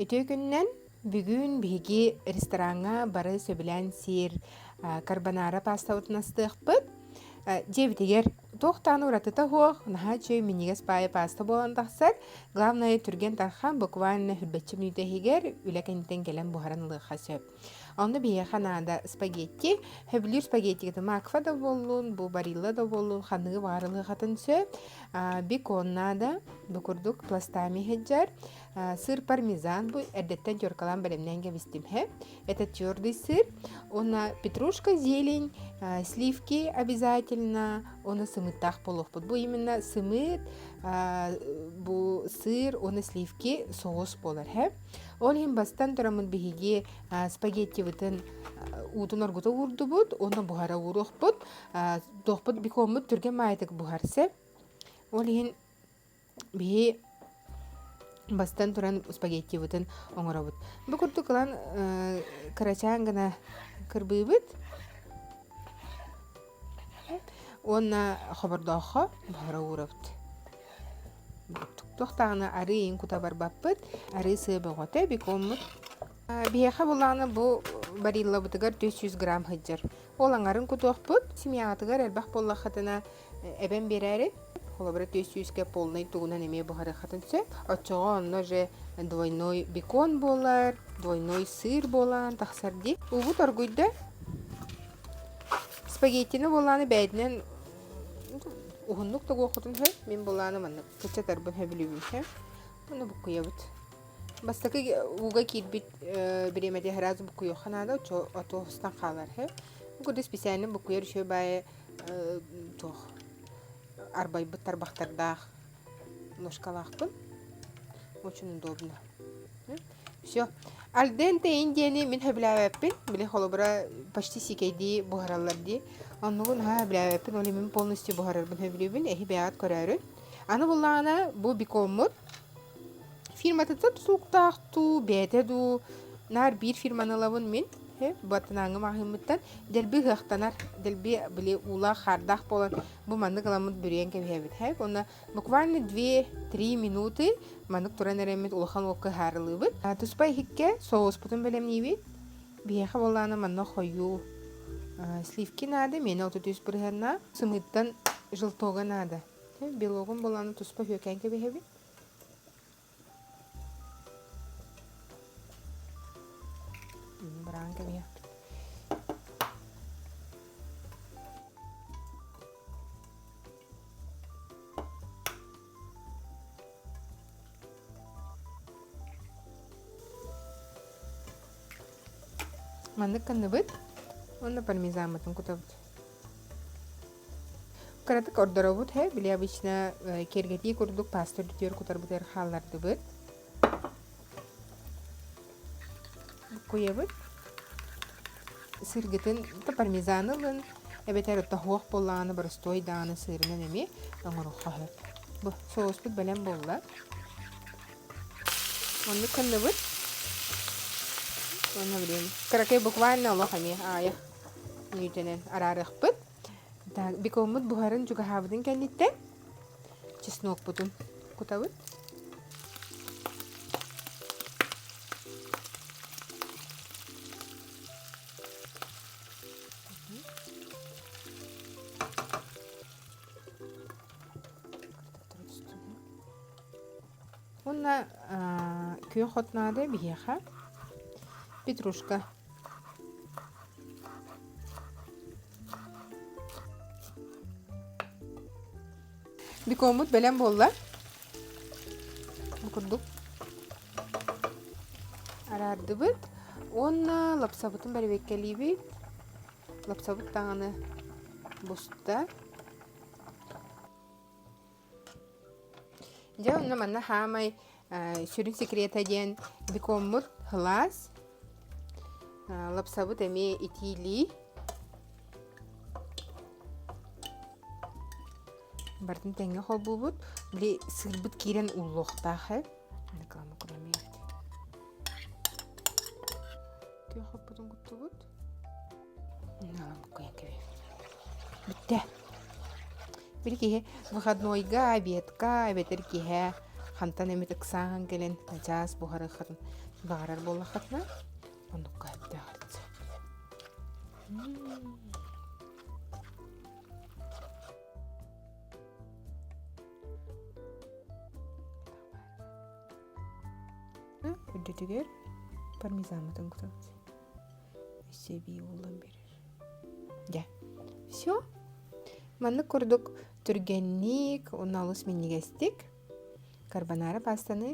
Үтүө күнүнэн! Бүгүн биһиги рестораҥҥа бары сөбүлээн сиир карбонара паастабытын астыахпыт. Дьиэбитигэр туох даҕаны уратыта суох, наһаа үчүгэй минньигэс баайы пааста буолан тахсар. Главное түргэн тархан, буквально сүүрбэччэ мүнүүтэ иһигэр үлэ кэнниттэн кэлэн буһаран ылыахха сөп. Онно биһиэхэ наада спагетти. Сөбүлүүр спагеттигытын макфа да буоллун, бу барилла да буоллун, ханныгы баҕар ылыахатын сөп. Бекон наада, бу курдук пластами сылдьар. Сыр пармезан бу эрдэттэн теркалаан бэлэмнээн кэбистим һэ. Это твердый сыр. Уонна петрушка, зелень, сливки обязательно. Уонна сымыыттаах буолуохпут. Бу именно сымыыт, бу сыр уонна сливки соус буолар һэ. Ол иһин бастан тураммыт биһиги спагеттибытын уутун оргута уурдубут уонна буһара ууруохпут. Туохпут бекоммут түргэн маайытык буһар сөп. Ол иһин биһи бастан туран спагеттибытын оҥоробут. Бу курдук ылан кырачаан гына кырбыыбыт. Уонна хобордооххо буһара уурабыт. Туох даҕаны арыы иин кута барбаппыт. Арыы сыа бөҕөтө бекоммут. Биһиэхэ булааны бу бариллабытыгар 400 грамм сылдьар. Ол аҥарын кутуохпут. Семьяҕытыгар элбэх буоллаххытына эбэн биэрээри. Холобура 400-гэ полный тугунан эмиэ буһарыаххытын сөп. Оччоҕо онно уже двойной бекон буолар, двойной сыр буолан тахсар дии. Уубут оргуйда. Спагеттини буолааны бэйэтинэн уһуннук да уоххутун сөп. Мин буолааны маннык кыччатарбын сөбүлүүбүн сөп. Ону буккуйабыт. Бастакы ууга киирбит бириэмэтэ сразу буккуйуохха наада, отуостан хаалар. Бу курдук специально буккуйар үчүгэй баайы туох арбайбыт тарбахтардаах ложкалаахпын. Очень удобно. Все. Аль денте диэни мин сөбүлээбэппин. Били холобура почти сиикэйдии буһараллар дии. Оннугун наһаа сөбүлээбэппин. Ол мин полностью буһарарбын сөбүлүүбүн. Эһи бэйэҕит көрөөрүн. Аны буллаҕына бу бекоммут фирматыттан тутулуктаах дуу, бэйэтэ дуу наар биир фирманы ылабын мин. Баттанааҥҥы маҕаһыыммыттан дэлби ыһыахтанар, дэлби били уулаах хаардаах буолан бу маннык ыламмыт бүрүйэн кэбиһэбит. Уонна Буквально 2-3 минуты маннык туран эрэммит улахан уокка ыһаарылыыбыт. Туспа иһиккэ соуспутун бэлэмниибит. Биһиэхэ буоллаҕына манна хойуу сливки наада, миэнэ 33 бырыһыаннаах. Сымыыттан желтога наада. Белогун буоллаҕына туспа сүөкээн кэбиһэбит. Быраан кэбиһиэхпит. Маннык гынныбыт уонна пармезаммытын кутабыт. Кыратык ордоробут һэ, били обычно киэргэтии курдук паста үрдүгэр кутарбытыгар хааллардыбыт. Буккуйабыт. Сыргытын пармезан ылын, эбэтэр тоһуох буоллаҕына боростуой даҕаны сыырынан эмиэ оҥоруохха сөп. Бу соуспут бэлэм буолла. Оннук гынныбыт. Уонна билигин кыракый буквально олох эмиэ аайах мүнүүтэнэн араарыахпыт. Так, бекоммут буһарын чугаһаабытын кэнниттэн чеснокпутун кутабыт. Уонна күөх от наада биһиэхэ петрушка. Бекоммут бэлэм буолла. Бу курдук араардыбыт. Уонна лапсабытын бэрэбиэркэлиибит. Лапсабыт даҕаны буста. Дьэ, онно манна хаамай сүрүн секрета диэн бекоммут сылаас, лапсабыт эмиэ итиилии. Барытын тэҥҥэ холбуубут. Били сыырбыт киирэн ууллуохтаах ээ. Реклама кроме Күөх оппутун куттубут. Бүттэ. Били киһи выходнойга, обедка, эбэтэр киһэ. Хантан эмит ыксаан кэлэн начаас буһарыаххытын баҕарар буоллаххытына, оннукка сөптөөх рецепт. Үрдүтүгэр пармезаммытын кутабыт. Өссө эбии ууллан биэрэр. Дьэ, все. Маннык курдук түргэнник уонна олус минньигэстик карбонара пастаны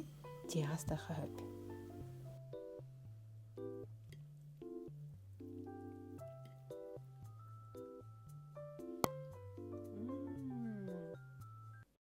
дьиэҕэ астыахха сөп.